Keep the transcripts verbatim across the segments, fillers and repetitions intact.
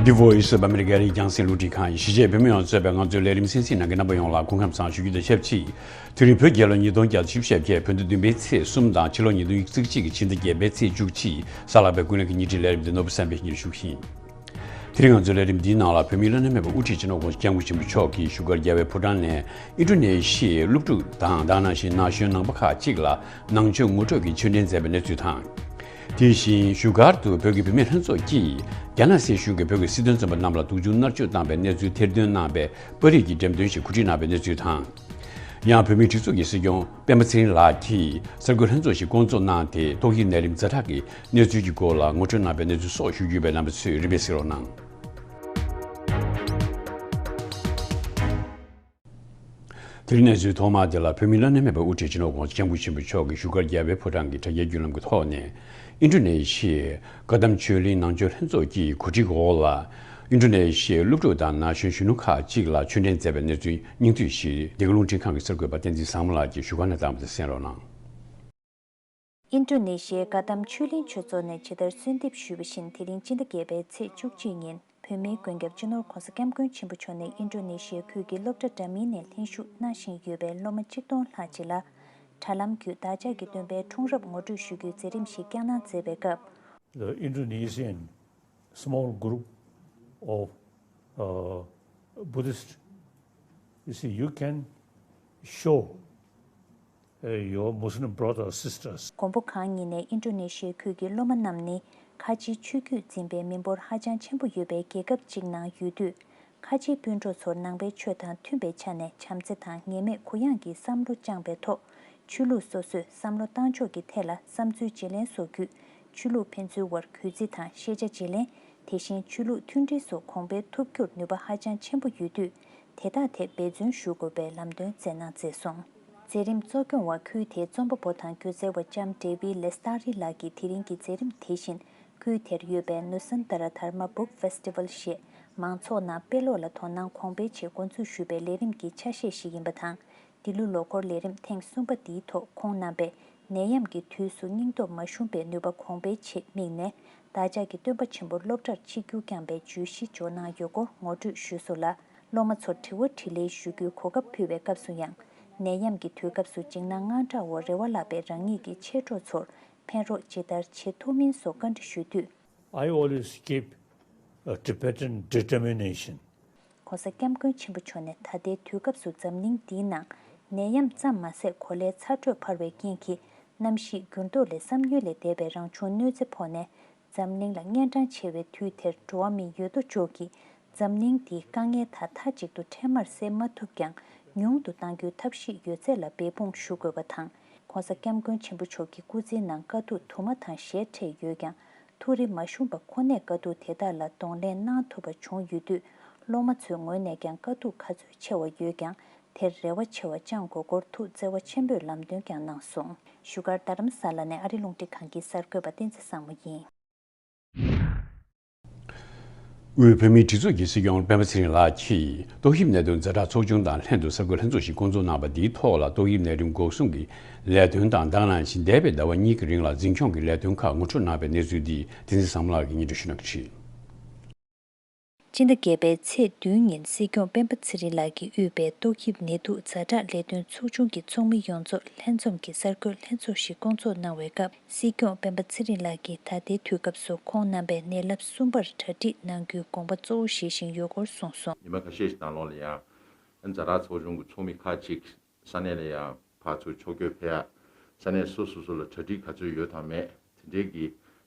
The Voice of America རྒྱང་སྲིང་རླུང་འཕྲིན་ཁང་ཡིན། གཞིས་བྱེས་བོད་མི་ཡོངས་གཙོས་པའི་ང་ཚོའི་ལས་རིམ་གསན་གཟིགས་གནང་མཁན་རྣམ་པ་ཡོངས་ལ་སྐུ་ཁམས་བཟང་ཞུ་རྒྱུ་དང་ཆབས་ཅིག་དེ་རིང་བོད་རྒྱལ་ལོ་ཉིས་སྟོང་བརྒྱ་དང་བཞི་བཅུ་ཞེ་བརྒྱད། བོད་ཟླ་བདུན་པའི་ཚེས་གསུམ་དང་ཕྱི་ལོ་ཉིས་སྟོང་ཉི་ཤུ་རྩ་གཅིག་གི་ཕྱི་ཟླ་བརྒྱད་པའི་ཚེས་བཅུ་གཅིག་གཟའ་ལྷག་པའི་ཀུན་གླེང་གི་ཉིན་རེའི་ལས་རིམ་འདི་ནོར་བུ་བསམ་འཕེལ་གྱིས་ཞུ་གི་ཡིན། དེ་རིང་ང་ཚོའི་ལས་རིམ་འདིའི་ནང་ལ་བོད་མིའི་བླ་ན་མེད་པའི་དབུ་ཁྲིད་སྤྱི་ནོར་༧གོང་ས་༧སྐྱབས་མགོན་ཆེན་པོ་མཆོག་གིས་བཞུགས་སྒར་རྒྱལ་བའི་ཕོ་བྲང་ནས་ཨིན་ཌོ་ནེ་ཤི་ཡའི་སློབ་ཕྲུག་དང་དེ་ནང་བཞིན་ན་གཞོན་ནང་པ་ཁག་ཅིག་ལ་ནང་ཆོས་ངོ་སྤྲོད་ཀྱི་ཆོས་འབྲེལ་མཛད་པའི་གནས་ཚུལ་དང་། དེ་བཞིན་བཞུགས་སྒར་དུ་བོད་ཀྱི་བུད་མེད་ལྷན་ཚོགས་ཀྱིས་རྒྱ་ནག་སྲིད་གཞུང་གིས་བོད་ཀྱི་སྲིད་དོན་བཙོན་པ་རྣམས་ལ་སྡུག་སྦྱོང་མནར་གཅོད་བཏང་བའི་གནས་ཚུལ་ཐེར་འདོན་གནང་བའི་པར་རིས་ཀྱི་འགྲེམས་སྟོན་ཞིག་གོ་སྒྲིག་གནང་བའི་གནས་ཚུལ་དང་། ཡང་བོད་མིའི་སྒྲིག་འཛུགས་ཀྱི་སྲིད་སྐྱོང་སྤེན་པ་ཚེ་རིང་ལགས་ཀྱིས་གསར་འགོད་ལྷན་ཚོགས་ཤིག་བསྐོང་ཚོགས་གནང་སྟེ་ཏོག་དབྱིབས་ནད་རིམས་ཛ་དྲག་གི་གནས་ཚུལ་གྱི་སྐོར་ལ་ངོ་སྤྲོད་གནང་བའི་གནས་ཚུལ་སོགས་ཞུ་རྒྱུ་ཡོད་པའི་རྣམ་པ་ཚོས་རིམ་པས་གཟིགས་རོགས་གནང་། དེ་རིང་གནས་ཚུལ་ཐོག་མ་དེ་ལ་བོད་མིའི་བླ་ན་མེད་པའི་དབུ་ཁྲིད་སྤྱི་ནོར་༧གོང་ས་༧སྐྱབས་མགོན་ཆེན་པོ་མཆོག་གིས་བཞུགས་སྒར་རྒྱལ་བའི་ཕོ་བྲང་གི་དྲ་རྒྱའི་བརྒྱུད་ལམ་གྱི་ཐོག་ནས་ཨིན་ཌོ་ནེ་ཤི་ཡའི་ཀ་དམ་ཆོས་གླིང་ནང་ཆོས་ལྷན་ཚོགས་ཀྱི་གོ་སྒྲིག་འོག་ལ་ཨིན་ཌོ་ནེ་ཤི་ཡའི་སློབ་ཕྲུག་དང་ན་གཞོན་གཞོན་ནུ་ཁག་ཅིག་ལ་ཆོས་འབྲེལ་མཛད་པའི་གནས་ཚུལ་སྙིང་བསྡུས་ཤིག་འདི་ག་རླུང་འཕྲིན་ཁང་གི་གསར་འགོད་པ་བསྟན་འཛིན་བཟང་མོ་ལགས་ཀྱིས་བཞུགས་སྒར་ནས་བཏང་བ་དེ་གསན་རོགས་གནང་། ཨིན་ཌོ་ནེ་ཤི་ཡའི་ཀ་དམ་ཆོས་གླིང་ཆོས་ཚོགས་ནས་ཇི་ལྟར་གསོལ་འདེབས་ཞུས་པ་བཞིན་དེ་རིང་སྤྱི་ཟླ་བརྒྱད་པའི་ཚེས་བཅུ་གཅིག་ཉིན་བོད་མིའི་མགོན་སྐྱབས་སྤྱི་ནོར་༧གོང་ས་༧སྐྱབས་མགོན་ཆེན་པོ་མཆོག་ནས་ཨིན་ཌོ་ནེ་ཤི་ཡའི་ཁུལ་གྱི་སློབ་གྲྭ་འདྲ་མིན་ནས་ལྷན་ཞུགས་གནང་བཞིན་ཡོད་པའི་སློབ་མ་གཅིག་སྟོང་ལྷག་ཅིག་ལ་དྲ་ལམ་བརྒྱུད་བདག་ཅག་གི་སྟོན་པའི་འཁྲུངས་རབས་ངོ་སྤྲོད་ཞུ་རྒྱུའི་མཛད་རིམ་ཞིག་བསྐྱངས་གནང་མཛད་པའི་སྐབས། The Indonesian small group of uh, Buddhist, you see, you can show uh, your Muslim brothers and sisters. དགོང་པོ་གང་ཉིན་ནས་ཨིན་ཌོ་ནེ་ཤི་ཡའི་ཁུལ་གྱི་སློབ་མ་རྣམས་ནི་ཁ་ཆེའི་ཆོས་བརྒྱུད་འཛིན་པའི་མི་འབོར་ཧ་ཅང་ཆེན་པོ་ཡོད་པའི་རྒྱལ་ཁབ་ཅིག་ནང་ཡོད་དུས། ཁ་ཆེའི་སྤུན་གྲོགས་ཚོར་ནང་པའི་ཆོས་དང་མཐུན་པའི་ཆ་ནས་བྱམས་བརྩེ་དང་ངེས་མེད་གུ་ཡངས་ཀྱི་བསམ་བློ་བཅངས་པའི་ཐོག་ཆོས་ལུགས་སོ་སོས་བསམ་བློ་བཏང་ཕྱོགས་ཀྱི་ཐད་ལ་བསམ་ཚུལ་བརྗེ་ལེན་སོགས་བརྒྱུད། ཆོས་ལུགས་ཕན་ཚུན་དབར་གུས་བརྩི་དང་ཤེས་བྱ་བརྗེ་ལེན། དེ་བཞིན་ཆོས་ལུགས་མཐུན་སྒྲིལ་སོགས་གོང་འཕེལ་ཐུབ་རྒྱུར་ནུས་པ་ཧ་ཅང་ཆེན་པོ་ཡོད་དུས། དེ་དག་ཐད་འབད་བརྩོན་ཞུ་དགོས་པའི་ལམ་སྟོན་མཛད་གནང་མཛད་སོང་། མཛད་རིམ་གཙོ་སྐྱོང་བ་ཁུལ་དེའི་རྩོམ་པ་པོ་དང་སྒྱུ་རྩལ་བ་ལྕམ་ཌེ་བི་ལེ་སྟ་རི་ལགས་ཀྱིས་དེ་རིང་གི་མཛད་རིམ་དེ་བཞིན་ཁུལ་དེར་ཡོད་པའི་ནུ་སན་དྷ་ར་དྷར་མ་བུག་ཕེ་སི་ཊི་ཝལ་ཞེས་མང་ཚོགས་ནང་དཔེ་ཀློག་ལ་དོ་སྣང་གོང་འཕེལ་ཆེད་འགོ་འཛུགས་ཞུས་པའི་ལས་རིམ་གྱི་ཆ་ཤས་ཤིག་ཡིན་པ་དང་། འདི་ལོའི་ལོ་འཁོར་ལས་རིམ་ཐེངས་གསུམ་པ་འདིའི་ཐོག་ཁོང་རྣམ་པས་ནད་ཡམས་ཀྱི་དུས་སུ་སྙིང་སྟོབས་མ་ཞུམ་པའི་ནུས་པ་གོང་འཕེལ་ཆེད་དམིགས་ནས། བདག་ཅག་གི་སྟོན་པ་ཆེན་པོ་སློབ་གྲྭར་ཆིབས་བསྒྱུར་བསྐྱངས་པའི་བརྗོད་གཞི་འཇོག་གནང་ཡོད་སྐོར་ངོ་སྤྲོད་ཞུས་སོང་ལ། སློབ་མ་ཚོར་དྲི་བ་དྲིས་ལན་ཞུ་རྒྱུའི་གོ་སྐབས་ཕུལ་བའི་སྐབས་སུ་ཡང་། ནད་ཡམས་ཀྱི་དུས་སྐབས་སུ་འཇིགས་སྣང་དངངས་སྐྲག་འོག་རེ་བ་བརླག་པའི་རང་ཉིད་ཀྱི་མཆེད་གྲོགས་ཚོར་ཕན་རོགས་ཇི་ལྟར་བྱེད་ཐུབ་མིན་སོགས་བཀའ་འདྲི་ཞུས་དུས། I always keep a Tibetan determination. ྋགོང་ས་ྋསྐྱབས་མགོན་ཆེན་པོ་མཆོག་ནས་ད་ལྟའི་དུས་སྐབས་སུ་འཛམ་གླིང་འདིའི་ནང་ནད་ཡམས་ཙམ་མ་ཟད་གོ་ལའི་ཚ་དྲོད་འཕར་བའི་རྐྱེན་གྱིས་གནམ་གཤིས་འགྱུར་ལྡོག་ལས་བསམ་ཡུལ་ལས་འདས་པའི་རང་བྱུང་གནོད་འཚེ་ཕོག་ནས། འཛམ་གླིང་ལ་གཉན་འཕྲང་ཆེ་བའི་དུས་དེར་འགྲོ་བ་མིའི་ཡོད་དོ་ཅོག་གིས་འཛམ་གླིང་འདིའི་དཀའ་ངལ་དག་མཐའ་གཅིག་ཏུ་འཕྲལ་མར་སེལ་མ་ཐུབ་ཀྱང་ཉུང་དུ་གཏང་རྒྱུའི་ཐབས་ཤེས་ཡོད་ཚད་ལ་འབད་འབུངས་ཞུ་དགོས་པ་དང་། ྋགོང་ས་ྋསྐྱབས་མགོན་ཆེན་པོ་མཆོག་གི་སྐུ་ཚེའི་ནང་དཀའ་སྡུག་དུ་མ་དང་ཞལ་འཕྲད་ཡོད་ཀྱང་། ཐུགས་རེ་མ་ཞུམ་པ་ཁོ་ནས་དཀའ་སྡུག་དེ་དག་ལ་གདོང་ལེན་གནང་ཐུབ་པ་བྱུང་ཡོད་དུས། སློབ་མ་ཚོའི་ངོས་ནས་ཀྱང་དཀའ་སྡུག་ག་ཚོད་ཆེ་བ་ཡོད་ཀྱང་དེར་རེ་བ་ཆེ་བ་བཅངས་དགོས་སྐོར་ཐུགས་བརྩེ་བ་ཆེན་པོས་ལམ་སྟོན་ཀྱང་གནང་སོང་། བཞུགས་སྒར་རྡ་རམ་ས་ལ་ནས་ཨ་རི་རླུང་འཕྲིན་ཁང་གི་གསར་འགོད་པ་བསྟན་འཛིན་བཟང་མོ་ཡིན། དབུས་བོད་མིའི་སྒྲིག་འཛུགས་ཀྱི་སྲིད་སྐྱོང་སྤེན་པ་ཚེ་རིང་ལགས་ཀྱིས་ཏོག་དབྱིབས་ནད་དུག་ཛ་དྲག་ཚོགས་ཆུང་དང་ལྷན་དུ་གསར་འགོད་ལྷན་ཚོགས་ཤིག་བསྐོང་ཚོགས་གནང་བ་འདིའི་ཐོག་ལ་ཏོག་དབྱིབས་ནད་རིམས་འགོག་སྲུང་གི་ལས་དོན་དང་དེ་ནང་བཞིན་འདས་པའི་ཟླ་བ་གཉིས་ཀྱི་རིང་ལ་འཛིན་སྐྱོང་གི་ལས་དོན་ཁག་ངོ་སྤྲོད་གནང་བའི་གནས་ཚུལ་འདི་བསྟན་འཛིན་བཟང་མོ་ལགས་ཀྱིས་སྙན་སྒྲོན་ཞུ་གནང་གི་རེད། སྤྱི་ཟླ་བརྒྱད་པའི་ཚེས་བདུན་ཉིན་སྲིད་སྐྱོང་སྤེན་པ་ཚེ་རིང་ལགས་ཀྱིས་དབུས་པའི་ཏོག་དབྱིབས་ནད་དུག་ཛ་དྲག་ལས་དོན་ཚོགས་ཆུང་གི་ཚོགས་མི་ཡོངས་རྫོགས་ལྷན་འཛོམས་ཀྱི་གསར་འགོད་ལྷན་ཚོགས་ཤིག་བསྐོང་ཚོགས་གནང་བའི་སྐབས། སྲིད་སྐྱོང་སྤེན་པ་ཚེ་རིང་ལགས་ཀྱིས་ད་ལྟའི་དུས་སྐབས་སུ་ཁོང་རྣམ་པས་ནད་རླབས་གསུམ་པར་གྲ་སྒྲིག་གནང་རྒྱུའི་དགོངས་པ་གཙོ་བོ་བཞེས་བཞིན་ཡོད་སྐོར་གསུངས་སོང་། ཉི་མ་ཁ་ཤས་ཤིག་ནང་ལོགས་ལ་ཡང་ཛ་དྲག་ཚོགས་ཆུང་གི་ཚོགས་མི་ཁག་ཅིག་ས་གནས་ལ་ཡང་ཕར་ཚུར་ཕྱོགས་བསྐྱོད་ཕེབས་ཡ། ས་གནས་སོ་སོ་སོ་ལ་གྲ་སྒྲིག་ག་ཚོད་ཡོད་དང་མེད་དེ་འདྲའི་གི་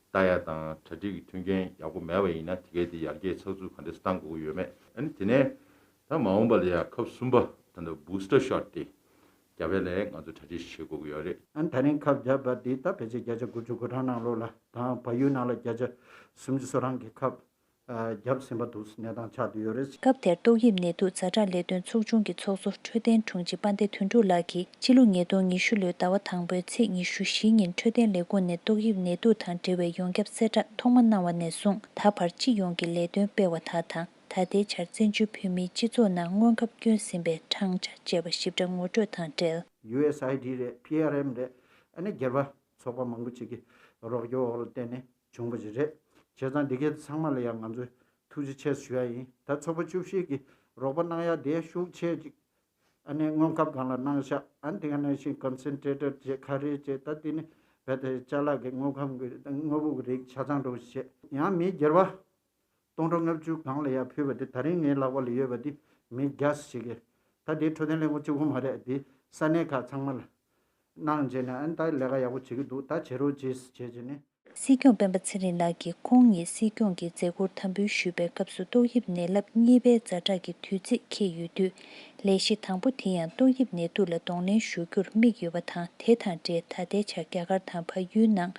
ལྟ་ཡ་དང་། གྲ་སྒྲིག་གི་མཐུན་རྐྱེན་ཡག་པོ་མེད་པ་ཡིན་ན་དེ་གའི་དེ་ཡར་རྒྱས་ཚགས་ཚུད་ག་འདྲས་སེ་གཏང་དགོས་ཀྱི་ཡོད་མེད། ཨ་ནི་དེ་ནས་ད་མ་འོངས་པ་ལ་ཡང་ཁབ་གསུམ་པ་ད་ལྟ་booster shot དེ་རྒྱག་པའི་ལས་ང་ཚོ་གྲ་སྒྲིག་བྱེད་དགོས་ཀྱི་ཡོད་རེད། ཨ་ནི་ད་རིང་ཁབ་བརྒྱབ་པ་འདི་ད་ཕལ་ཆེར་བརྒྱ་ཆ་དགུ་བཅུ་གོ་གྲངས་ནང་ལོགས་ལ་དང་བལ་ཡུལ་ནང་ལ་བརྒྱ་ཆ་སུམ་ཅུ་སོ་གྲངས་ཀྱི་ཁབ་ཨ་བརྒྱབ་ཟིན་པ་འདུག་གནས་སྟངས་ཆགས་བསྡད་ཡོད་རེད། སྐབས་དེར་ཏོག་དབྱིབས་ནད་དུག་ཛ་དྲག་ལས་དོན་ཚོགས་ཆུང་གི་ཚོགས་གཙོ་འཕྲོད་བསྟེན་དྲུང་ཆེ་དཔལ་ལྡན་དོན་གྲུབ་ལགས་ཀྱིས་ཕྱི་ལོ་ཉིས་སྟོང་ཉི་ཤུ་ལོའི་ཟླ་བ་དང་པོའི་ཚེས་ཉི་ཤུ་བཞི་ཉིན་འཕྲོད་བསྟེན་ལས་ཁུངས་ནས་ཏོག་དབྱིབས་ནད་དུག་དང་འབྲེལ་བའི་ཡོངས་ཁྱབ་གསལ་བསྒྲགས་ཐོག་མ་གནང་བ་ནས་བཟུང་ད་བར་སྤྱི་ཡོངས་ཀྱི་ལས་དོན་སྤེལ་བ་དག་དང་། ད་ལྟའི་ཆར་བཙན་བྱོལ་བོད་མིའི་སྤྱི་ཚོགས་ནང་སྔོན་ཁབ་བསྐྱོན་ཟིན་པའི་གྲངས་ཆ་བཅས་པ་ཞིབ་ཕྲ་ངོ་སྤྲོད་དང་འབྲེལ། ཡུ་ཨེས་ཨའི་ཌི་རེད། པི་ཨར་ཨེམ་རེད། ཨ་ནི་སྒེར་པ་ཚོགས་པ་མང་པོ་ཅིག་གི་རོགས་སྐྱོར་འོག་ལ་བརྟེན་ནས་བྱུང་བ་ཞིག་རེད། བྱས་ཙང་འདི་གའི་ཚང་མ་ལ་ཡང་ང་ཚོས་ ཐུགས་རྗེ་ཆེ་ཞུ་ཡ་ཡིན། ད་ཚོགས་པ་བཅུ་བཞི་གི་རོགས་པ་གནང་ཡ་དེ་ཤུགས་ཆེ་ཅིག་ཨ་ནི་དངོས་ཁབ་སྒང་ལ་གནང་ཤག་ཨ་ནི་དེ་ག་ནང་བཞིན་ཀོན་སེན་ཊྲེ་ཊར་བྱས་ཁ་རས་བྱས། ད་དེ་ནི་བས་ཏེ་ཅ་ལག་གི་དངོས་ཁམས་ཀྱི་དངོས་པོ་གི་རིགས་ཆ་ཚང་འགྲོ་བྱས། ཡང་མི་སྒེར་བ་སྟོང་ཕྲག་ལྔ་བཅུ་སྒང་ལ་ཡར་ཕུལ་བ་དེ་ད་རིང་ངའི་ལག་པ་ལ་ཡོད་པ་དེ་མི་བརྒྱ་ཞིག་གིས། ད་དེ་འཕྲོད་བསྟེན་ལས་ཁུངས་གཅིག་པོ་མ་རེད། དེ་ས་གནས་ཁག་ཚང་མ་ལ་གནང་བྱས་ནས་ཨ་ནི་ད་ལས་ཀ་ཡག་པོ་བྱེད་ཀྱི་འདུག་ད་བྱེད་རོགས་བྱེད་བྱས་བྱས་ནས། སྲིད་སྐྱོང་སྤེན་པ་ཚེ་རིང་ལགས་ཀྱིས་ཁོང་ཉིད་སྲིད་སྐྱོང་གི་མཛད་ཁུར་དམ་འབུལ་ཞུས་པའི་སྐབས་སུ་ཏོག་དབྱིབས་ནད་རླབས་གཉིས་པའི་ཛ་དྲག་གི་དུས་ཚིགས་འཁེལ་ཡོད་དུས། ལས་གཞི་དང་པོ་དེ་ཡང་ཏོག་དབྱིབས་ནད་དུག་ལ་གདོང་ལེན་ཞུ་རྒྱུར་དམིགས་ཡོད་པ་དང་། དེ་དང་འབྲེལ་ད་ལྟའི་ཆར་རྒྱ་གར་དང་ཕ་ཡུལ་ནང་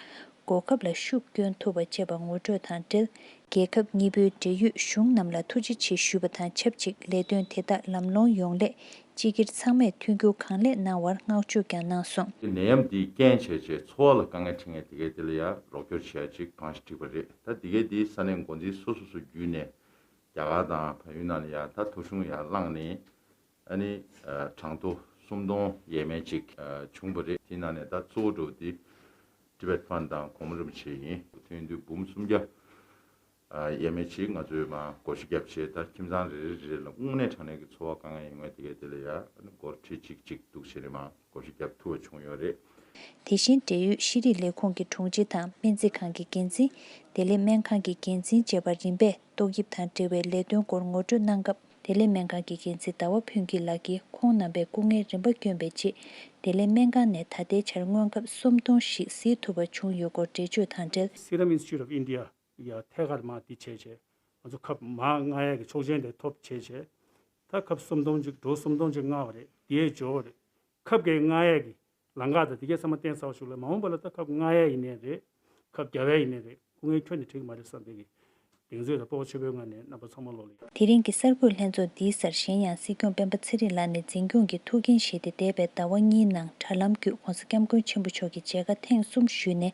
གོ་སྐབས་ལ་ཤུགས་བསྐྱོན་ཐུབ་པ་བཅས་པ་ངོ་སྤྲོད་དང་འབྲེལ། རྒྱལ་ཁབ་གཉིས་པོའི་འབྲེལ་ཡོད་གཞུང་རྣམས་ལ་ཐུགས་རྗེ་ཆེ་ཞུས་པ་དང་ཆབས་ཅིག་ལས་དོན་དེ་དག་ལམ་ལྷོང་ཡོང་སླད། སྤྱི་སྒེར་ཚང་མས་མཐུན་འགྱུར་གང་ལེགས་གནང་བར་བསྔགས་བརྗོད་ཀྱང་གནང་སོང་། ནད་ཡམས་འདིས་རྐྱེན་བྱས་བྱས་འཚོ་བ་ལ་དཀའ་ངལ་འཕྲད་མཁན་དེ་གའི་དེ་ལ་ཡང་རོགས་སྐྱོར་བྱེད་ཡ་ཅིག་གང་ཞིག་འགྲིག་པ་རེད། ད་དེ་གའི་དེའི་ས་གནས་འགོ་འཛིན་སོ་སོ་སོ་བརྒྱུད་ནས་རྒྱ་གར་དང་བལ་ཡུལ་ནང་ལ་ཡང་ད་ཐོ་གཞུང་ཡར་བླངས་ནས་ཨ་ནི་གྲངས་ཐོ་སུམ་སྟོང་ཡས་མས་ཅིག་བྱུང་བ་རེད། དེའི་ནང་ནས་ད་གཙོ་བོ་འགྲོ་བ་དེ་Tibet Fund དང་གོང་མ་རིན་པོ་ཆེ་ཡིན། ཐོན་དུས་འབུམ་སུམ་བརྒྱ། ཨ་ཡས་མས་ཅིག་ང་ཚོས་མར་བགོ་བཤའ་བརྒྱབ་བྱས། ད་ཁྱིམ་ཚང་རེ་རེ་རེ་རེ་ལ་དངོས་གནས་དྲང་གནས་ཀྱི་འཚོ་བ་དཀའ་ངལ་ཡོད་མཁན་དེ་གའི་དེ་ལ་ཡང་སྒོར་ཁྲི་གཅིག་གཅིག་འདུག་བྱས་ནས་མར་བགོ་བཤའ་བརྒྱབ་ཐུབ་པ་བྱུང་ཡོད་རེད། དེ་བཞིན་འབྲེལ་ཡོད་ཤེས་རིག་ལས་ཁུངས་ཀྱི་དྲུང་ཆེ་དང་སྨན་རྩིས་ཁང་གི་འགན་འཛིན། བདེ་ལེགས་སྨན་ཁང་གི་འགན་འཛིན་བཅས་པ་རིམ་པས་ཏོག་དབྱིབས་དང་འབྲེལ་བའི་ལས་དོན་སྐོར་ངོ་སྤྲོད་གནང་སྐབས། བདེ་ལེགས་སྨན་ཁང་གི་འགན་འཛིན་ཟླ་བ་ཕུན་སྐྱིད་ལགས་ཀྱིས་ཁོང་རྣམ་པས་སྐུ་ངལ་རིམ་པ་བསྐྱོན་པའི་རྗེས། བདེ་ལེགས་སྨན་ཁང་ནས་ད་ལྟའི་ཆར་སྔོན་ཁབ་སུམ་སྟོང་ཞིག་གཟིགས་ཐུབ་པ་བྱུང་ཡོད་སྐོར་འགྲེལ་བརྗོད་དང་འབྲེལ། Serum Institute of India ཡ་ཐད་ཀར་མར་འདི་བྱས་བྱས། ང་ཚོ་ཁབ་མར་མངགས་ཡས་ཀྱི་ཆོག་མཆན་དེ་ཐོབ་བྱས་བྱས། ད་ཁབ་སུམ་སྟོང་ཅིག་འགྲོ་སུམ་སྟོང་ཅིག་མངགས་པ་རེད། དེའི་འབྱོར་བ་རེད། ཁབ་ཀྱི་མངགས་ཡས་ཀྱི་ལམ་ཁ་དང་དེ་གའི་ཚང་མ་བརྟན་ཚར་བ་ཞིག་ལ། མ་འོངས་པ་ལ་ད་ཁབ་མངགས་ཡས་ཡིན་ནའི་རེད། ཁབ་རྒྱག་ཡས་ཡིན་ནའི་རེད། སྐུ་ངལ་ཁྱོན་ནས་འཕྲད་ཀྱི་མ་རེད་བསམ་པའི་གི་གདེང་ཚོད་དང་སྤོབས་པ་ཆེན་པོའི་ངང་ནས་རྣམ་པ་ཚང་མ་ལོག་ལ་ཡོད། དེ་རིང་གི་གསར་འགོད་ལྷན་ཚོགས་འདིའི་སར་གཞན་ཡང་སྲིད་སྐྱོང་སྤེན་པ་ཚེ་རིང་ལགས་ནས་འཛིན་སྐྱོང་གི་ཐུགས་འགན་བཞེས་ཏེ་འདས་པའི་ཟླ་བ་གཉིས་ནང་དྲ་ལམ་བརྒྱུད་༸གོང་ས་༸སྐྱབས་མགོན་ཆེན་པོ་མཆོག་གི་མཇལ་ཁ་ཐེངས་གསུམ་ཞུས་ནས།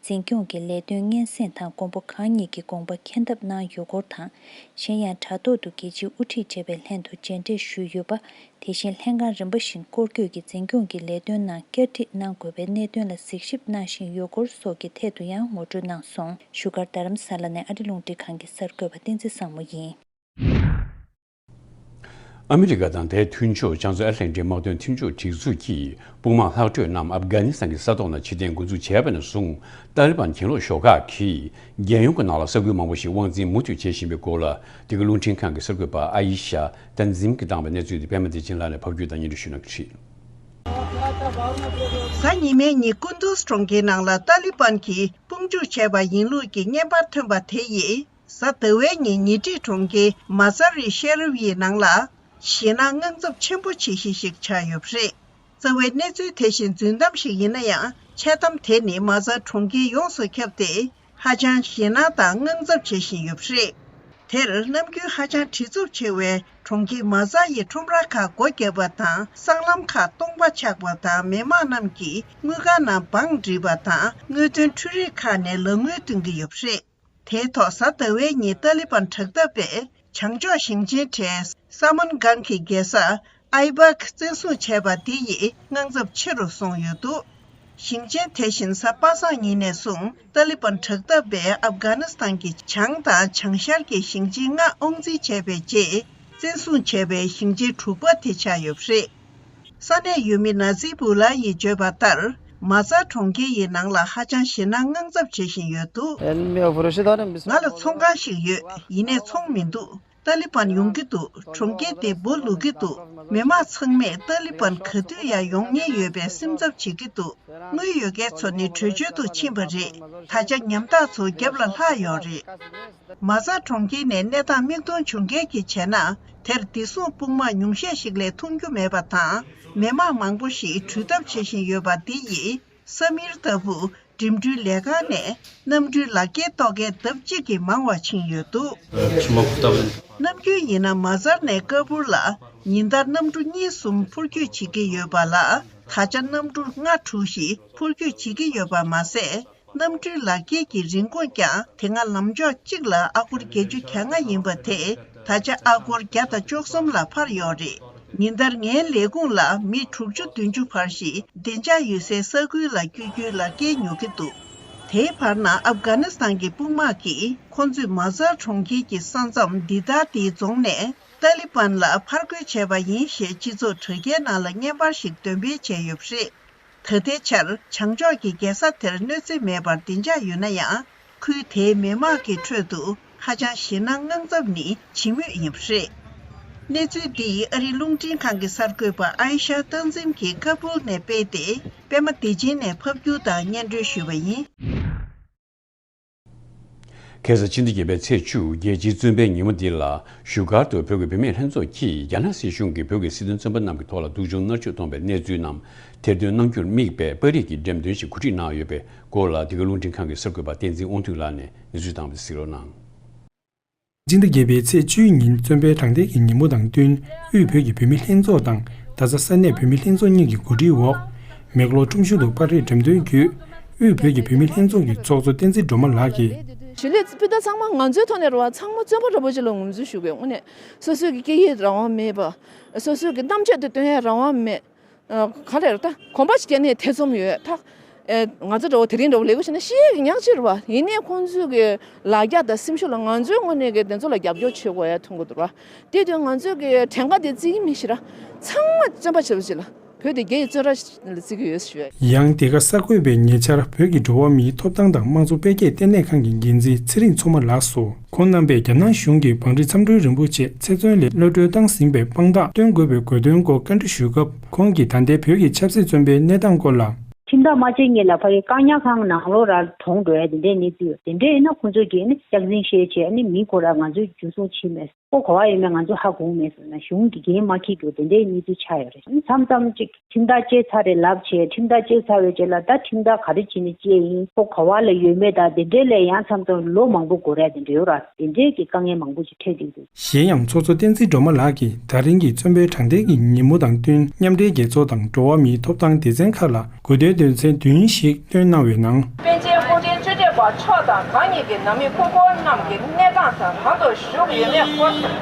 འཛིན་སྐྱོང་གི་ལས་དོན་སྙན་སེང་དང་མགོན་པོ་གང་ཉིད་ཀྱི་དགོངས་པ་མཁྱེན་ཐབས་གནང་ཡོད་སྐོར་དང་། གཞན་ཡང་དྲ་ཐོག་ཏུ་རྒྱལ་སྤྱིའི་དབུ་ཁྲིད་བཅས་པའི་ལྷན་དུ་མཇལ་འཕྲད་ཞུས་ཡོད་པ། དེ་བཞིན་ལྷན་ཁང་རིམ་པ་བཞིན་སྐོར་སྐྱོད་ཀྱིས་འཛིན་སྐྱོང་གི་ལས་དོན་ནང་བསྐྱར་སྒྲིག་གནང་དགོས་པའི་གནད་དོན་ལ་གཟིགས་ཞིབ་གནང་བཞིན་ཡོད་སྐོར་སོགས་ཀྱི་ཐད་དུ་ཡང་ངོ་སྤྲོད་གནང་སོང་། བཞུགས་སྒར་རྡ་རམ་ས་ལ་ནས་ཨ་རི་རླུང་འཕྲིན་ཁང་གི་གསར་འགོད་པ་བསྟན་འཛིན་བཟང་མོ་ཡིན། ཨ་མི་རི་ཀ་དང་དེའི་མཐུན་ཕྱོགས་བྱང་མཚོ་ཨེ་ཊ་ལན་ཊིག་དམག་དོན་མཐུན་ཕྱོགས་སྒྲིག་འཛུགས་ཀྱིས་དཔུང་དམག་ལྷག་འཕྲོས་རྣམས་ཨབ་གྷ་ནི་སི་ཐན་གྱི་ས་ཐོག་ནང་ཕྱིར་འཐེན་འགོ་འཛུགས་བྱས་པ་ནས་བཟུང་། ཏཱ་ལི་བན་གྱེན་ལོག་ཤོག་ཁག་གིས་རྒྱལ་ཡོངས་ཀྱི་ནང་ལ་ས་ཁུལ་མང་པོ་ཞིག་དབང་འཛིན་མུ་མཐུད་བྱེད་བཞིན་པའི་སྐོར་ལ། འདི་ག་རླུང་འཕྲིན་ཁང་གི་གསར་འགོད་པ་ཨ་ཡི་ཤ་ཏན་ཛིམ་གྱིས་བཏང་བའི་གནས་ཚུལ་དེ་པད་མ་བདེ་ཆེན་ལགས་ནས་ཕབ་སྒྱུར་དང་སྙན་སྒྲོན་ཞུ་གནང་གི་རེད། གཟའ་ཉི་མའི་ཉིན་ཀུན་ཏུ་གྲོང་ཁྱེར་ནང་ལ་ཏཱ་ལི་བན་གྱིས་དཔུང་འཇུག་བྱས་པ་ཡིན་ལུགས་ཀྱི་བརྙན་པར་ཐོན་པ་དེ་ཡིས། གཟའ་ཟླ་བའི་ཉིན་ཉེ་འཁྲིས་གྲོང་ཁྱེར་མ་ཛ་རི་ཤེ་རིབ་ཡི་ནང་ལ་ཞེད་སྣང་དངངས་འཚབ་ཆེན་པོ་བྱེད་གཞི་ཞིག་ཆགས་ཡོད་པ་རེད། རྩ་བའི་གནས་ཚུལ་དེ་བཞིན་རྫུན་གཏམ་ཞིག་ཡིན་ན་ཡང་། འཆལ་གཏམ་དེ་ནི་མ་ཛ་གྲོང་ཁྱེར་ཡོངས་སུ་ཁྱབ་སྟེ། ཧ་ཅང་ཞེད་སྣང་དང་དངངས་འཚབ་བྱེད་བཞིན་ཡོད་པ་རེད། དེར་ནམ་རྒྱུན་ཧ་ཅང་བྲེལ་འཚུབ་ཆེ་བའི་གྲོང་ཁྱེར་མ་ཛ་ཡི་ཁྲོམ་ར་ཁག་སྒོ་བརྒྱབ་པ་དང་། སྲང་ལམ་ཁག་སྟོང་པ་ཆགས་པ་དང་། མི་མང་རྣམས་ཀྱིས་དངུལ་ཁང་ནང་བང་བསྒྲིགས་པ་དང་། དངུལ་འདོན་འཕྲུལ་རིག་ཁག་ནས་ལག་དངུལ་འདོན་གྱི་ཡོད་པ་རེད། དེའི་ཐོག་གཟའ་ཟླ་བའི་ཉིན་ཏཱ་ལི་བན་དྲག་འཐབ་པས་བྱང་ཕྱོགས་ཞིང་ཆེན་གྲས་ས་མན་གྷན་གྱི་རྒྱལ་ས་ཨའི་བག་བཙན་བཟུང་བྱས་པ་འདི་ཡིས་དངངས་འཚབ་ཆེ་རུ་སོང་ཡོད་འདུག་ཞིང་ཆེན་དེ་བཞིན་གཟའ་པ་སངས་ཉིན་ནས་བཟུང་ཏཱ་ལི་བན་དྲག་འཐབ་པས་ཨབ་གྷ་ནི་སི་ཐན་གྱི་བྱང་དང་བྱང་ཤར་གྱི་ཞིང་ཆེན་ལྔ་དབང་འཛིན་བྱས་པའི་རྗེས། བཙན་བཟུང་བྱས་པའི་ཞིང་ཆེན་དྲུག་པ་དེ་ཆགས་ཡོད་པ་རེད། ས་གནས་ཡུལ་མི་ན་ཛི་བུ་ལ་ཡིས་བརྗོད་པ་ལྟར། མ་ཛ་གྲོང་ཁྱེར་ཡི་ནང་ལ་ཧ་ཅང་ཞེད་སྣང་དངངས་འཚབ་བྱེད་བཞིན་ཡོད་འདུག་ང་ལ་ཚོང་ཁང་ཞིག་ཡོད། ཡིན་ནའི་ཚོང་མི་འདུག་ཏཱ་ལི་བན་ཡོང་གི་འདུག་གྲོང་ཁྱེར་འདི་སྦོ་ལུག་གི་འདུག་མི་མང་ཚང་མས་ཏཱ་ལི་བན་ག་དུས་ཡར་ཡོང་ཉེན་ཡོད་པའི་སེམས་འཚབ་བྱེད་ཀྱི་འདུག་དངུལ་ཡོད་མཁན་ཚོ་ནི་བྲོས་བྱོལ་དུ་ཕྱིན་པ་རེད། ད་ཆ་ཉམ་ཐག་ཚོ་རྒྱབ་ལ་ལྷག་ཡོད་རེད། མ་ཛ་གྲོང་ཁྱེར་ནས་གནས་སྟངས་མིག་མཐོང་བྱུང་མཁན་གྱིས་བྱས་ན། དེར་བདེ་སྲུང་དཔུང་དམག་ཉུང་ཤས་ཤིག་ལས་མཐོང་རྒྱུ་མེད་པ་དང་། མི་མང་མང་པོ་ཞིག་འགྲུལ་ཐབས་བྱེད་བཞིན་ཡོད་པ་འདི་ཡིས། ས་མིར་ལྟ་བུ་འགྲིམ་འགྲུལ་ལས་ཁང་ནས་གནམ་གྲུའི་ལག་འཁྱེར་གཏོང་མཁན་ལྡབ་གཅིག་གིས་མང་བ་ཕྱིན་ཡོད་འདུག་ནམ་རྒྱུན་ཡིན་ན་མ་ཛར་ནས་ཀ་པུར་ལ་ཉིན་ལྟར་གནམ་གྲུ་གཉིས་གསུམ་འཕུར་སྐྱོད་བྱེད་ཀྱི་ཡོད་པ་ལ། ད་ཆ་གནམ་གྲུ་ལྔ་དྲུག་ཞིག་འཕུར་སྐྱོད་བྱེད་ཀྱི་ཡོད་པ་མ་ཟད། གནམ་གྲུའི་ལག་འཁྱེར་གྱི་རིན་གོང་ཀྱང་དེ་སྔ་ལམ་ཕྱོགས་གཅིག་ལ་ཨ་སྒོར་བརྒྱད་ཅུ་གྱ་ལྔ་ཡིན་པ་དེ་ད་ཆ་ཨ་སྒོར་བརྒྱ་དང་བཅུ་གསུམ་ལ་འཕར་ཡོད་རེད། ཉིན་ལྟར་ངའི་ལས་ཁུངས་ལ་མི་དྲུག་ཅུ་བདུན་ཅུ་བར་ཞིག་བདེ་འཇགས་ཡོད་སའི་ས་ཁུལ་ལ་བསྐྱོད་རྒྱུའི་ལག་འཁྱེར་ཉོ་གི་འདུག་དེའི་བར་ན་ཨབ་གྷ་ནི་སི་ཐན་གྱི་དཔུང་དམག་གིས་ཁོ་ཚོས་མ་ཛར་གྲོང་ཁྱེར་གྱི་ས་མཚམས་འདི་ལྟར་འདིའི་རྫོང་ནས་ཏཱ་ལི་བན་ལ་ཕར་རྒོལ་བྱས་པ་ཡིན་ཞེས་སྤྱི་ཚོགས་དྲ་རྒྱའི་ནང་ལ་བརྙན་པར་ཞིག་འདོན་སྤེལ་བྱས་ཡོད་པ་རེད། ད་ལྟའི་ཆར་བྱང་ཕྱོགས་ཀྱི་རྒྱལ་ས་དེར་གནོད་འཚེ་མེད་པར་བདེ་འཇགས་ཡོད་ན་ཡང་། ཁུལ་དེའི་མི་དམངས་ཀྱི་ཁྲོད་དུ་ཧ་ཅང་ཞེད་སྣང་དངངས་འཚབ་ནི་བྱེད་མུས་ཡིན་པ་རེད། གནས་ཚུལ་འདི་ཨ་རིའི་རླུང་འཕྲིན་ཁང་གི་གསར་འགོད་པ་ཨའི་ཤ་སྟག་འཛིན་གྱིས་ཀ་སྦུལ་ནས་སྤེལ་ཏེ། པད་མ་བདེ་ཆེན་ནས་ཕབ་སྒྱུར་དང་སྙན་སྒྲོན་ཞུས་པ་ཡིན། ཁ་སང་ཕྱི་ཟླ་བརྒྱད་པའི་ཚེས་བཅུ། རྒྱལ་སྤྱིའི་བཙོན་པའི་ཉིན་མོ་འདི་ལ་བཞུགས་སྒར་དུ་བོད་ཀྱི་བུད་མེད་ལྷན་ཚོགས་ཀྱིས་རྒྱ་ནག་སྲིད་གཞུང་གིས་བོད་ཀྱི་སྲིད་དོན་བཙོན་པ་རྣམས་ཀྱི་ཐོག་ལ་སྡུག་སྦྱོང་མནར་གཅོད་གཏོང་བའི་གནས་ཚུལ་རྣམས་ཐེར་འདོན་གནང་རྒྱུར་དམིགས་པའི་པར་རིས་ཀྱི་འགྲེམས་སྟོན་ཞིག་གོ་སྒྲིག་གནང་ཡོད་པའི་སྐོར་ལ། འདི་ག་རླུང་འཕྲིན་ཁང་གི་གསར་འགོད་པ་བསྟན་འཛིན་དབང་འདུས་ལགས་ནས་གནས་ཚུལ་བཏང་བ་དེ་གཟིགས་རོགས་གནང་། ཕྱི་ཟླ་བརྒྱད་པའི་ཚེས་བཅུའི་ཉིན་བཙོན་པའི་དྲང་བདེན་གྱི་ཉིན་མོ་དང་བསྟུན། དབུས་བོད་ཀྱི་བུད་མེད་ལྷན་ཚོགས་དང་རྡ་ས་ས་གནས་བུད་མེད་ལྷན་ཚོགས་གཉིས་ཀྱི་གོ་སྒྲིག་འོག་མེག་ལོར་ཁྲོམ་གཞུང་དུ་པར་རིས་འགྲེམས་སྟོན་བརྒྱུད། དབུས་བོད་ཀྱི་བུད་མེད་ལྷན་ཚོགས་ཀྱི་ཚོགས་གཙོ་བསྟན་འཛིན་སྒྲོལ་མ་ལགས་ཀྱིས། གཞིས་ལུས་སྤུན་ཟླ་ཚང་མ་ང་ཚོའི་ཐོག་ནས་རེད་བ། ཚང་མ་བཙོན་པ་འདྲ་པོ་ཅིག་ལ་ངོས་འཛིན་ཞུ་དགོས། དངོས་གནས་སོ་སོའི་གི་སྐད་ཡིག་རང་དབང་མེད་པ། སོ་སོའི་གི་གཏམ་བརྗོད་དེ་སྟོན་ཡ་རང་དབང་མེད། ཨ། ག་རེ་རེད་ད། གོམ་པ་ཞིག་བརྒྱབ་ནས་ཐེ་ཚོམ་ཡོད་ད། ཨེ། ང་ཚོ་འདྲ་པོ་དེ་རིང་འདྲ་པོ་ལས་ཀ་བྱས་ན་ཤི་ཡས་ཀྱི་ཉག་གཅིག་རེད་བ། ཡིན་ནའི་ཁོང་ཚོའི་གི་ལ་རྒྱ་དང་སེམས་ཤུགས་ལ་ང་ཚོའི་ངོས་ནས་གི་དེ་ཚོ་ལ་རྒྱབ་སྐྱོར་བྱེད་དགོས་ཡ་མཐོང་གི་འདུག་ར། དེ་དུས་ང་ཚོའི་གི་བྲན་ཁ་དེ་བརྩི་གི་མི་ཤི་ར། ཚང་མ་བཙོན་པ་བྱེད་པ་ཅིག་ལ། བོད་དེ་རྒྱ་ཡི་བཙོན་ར་ལ་བརྩི་གི་ཡོད་ཞུ། ཡང་འདི་ག་གསར་འགོད་པས་ཉེ་ཆར་བོད་ཀྱི་འགྲོ་བ་མིའི་ཐོབ་ཐང་དང་དམངས་གཙོ་འཕེལ་རྒྱས་ལྟེ་གནས་ཁང་གི་འགན་འཛིན་ཚེ་རིང་མཚོ་མ་ལགས་སུ། ཁོང་རྣམ་པས་རྒྱ་ནག་གཞུང་གིས་བང་སྒྲིག་མཚམས་སྒྲིལ་རིན་པོ་ཆེ་ཚེ་བཙོན་ལས་གློད་གྲོལ་བཏང་ཟིན་པའི་དཔང་རྟགས་སྟོན་དགོས་པའི་དགོས་འདུན་སྐོར་བཀའ་འདྲི་ཞུས་སྐབས། ཁོང་གིས་ད་ལྟའི་བོད་ཀྱི་ཆབ་སྲིད་བཙོན་པའི་གནས་སྟངས་སྐོར་ལ། ཁྲིམས་ཐག་མ་བཅད་སྔོན་ལ་ཕ་གི་བཀག་ཉར་ཁང་ནང་ལོགས་ར་གྲོངས་འགྲོ་ཡ་དེ་འདྲའི་གནས་ཚུལ་ཡོད། དེ་འདྲའི་ཡིན་ན་ཁོང་ཚོ་གིས་ནི་སྐྱག་རྫུན་བཤད་བྱས་ནི་མི་ཁོ་ར་ང་ཚོའི་འཇུ་བཟུང་བྱས་མེད། ཁོ་ག་བ་ཡོད་མེད་ང་ཚོ་ཧ་གོ་མེད་ཟེར་ན་གཞུང་གིས་འགན་མ་འཁྱེར་འགྲོ་དེ་འདྲའི་གནས་ཚུལ་ཆགས་ཡོད་རེད། མཚམས་མཚམས་ཅིག་ཁྲིམས་ཐག་བཅད་ཚར་རེད་ལབ་བྱས། ཁྲིམས་ཐག་བཅད་ཚར་བའི་རྗེས་ལ་ད་ཁྲིམས་ཐག་ག་རེ་བྱས་ནས་བཅད་ཡིན། ཁོ་ག་བ་ལ་ཡོད་མེད་དང་དེ་འདྲའི་ལས་ཡང་མཚམས་མཚམས་ལོ་མང་པོ་འགོར་ཡ་དེ་འདྲ་ཡོད་ར། དེ་འདྲའི་གི་དཀའ་ངལ་མང་པོ་ཅིག་འཕྲད་བསྡད་འདུག། གཞན་ཡང་ཚོགས་གཙོ་བསྟན་འཛིན་སྒྲོལ་མ་ལགས་ཀྱིས་ད་རིང་གི་བཙོན་པའི་དྲང་བདེན་གྱི་ཉིན་མོ་དང་བསྟུན། མཉམ་འབྲེལ་རྒྱལ་ཚོགས་དང་འགྲོ་བ་མིའི་ཐོབ་ཐང་སྡེ་ཚན་ཁག་ལ་གོ་བསྡུར་དོན་ཚན་བདུན་ཞིག་བཏོན་གནང་བའི་ནང་། པཎ་ཆེན་སྐུ་ཕྲེང་བཅུ་གཅིག་པ་མཆོག་དང་། གང་ཉིད་ཀྱི་ནང་མི་སྐུ་འཁོར་རྣམས་ཀྱི་གནས་སྟངས་དང་། གང་དུ་བཞུགས་ཡོད་མེད་སྐོར།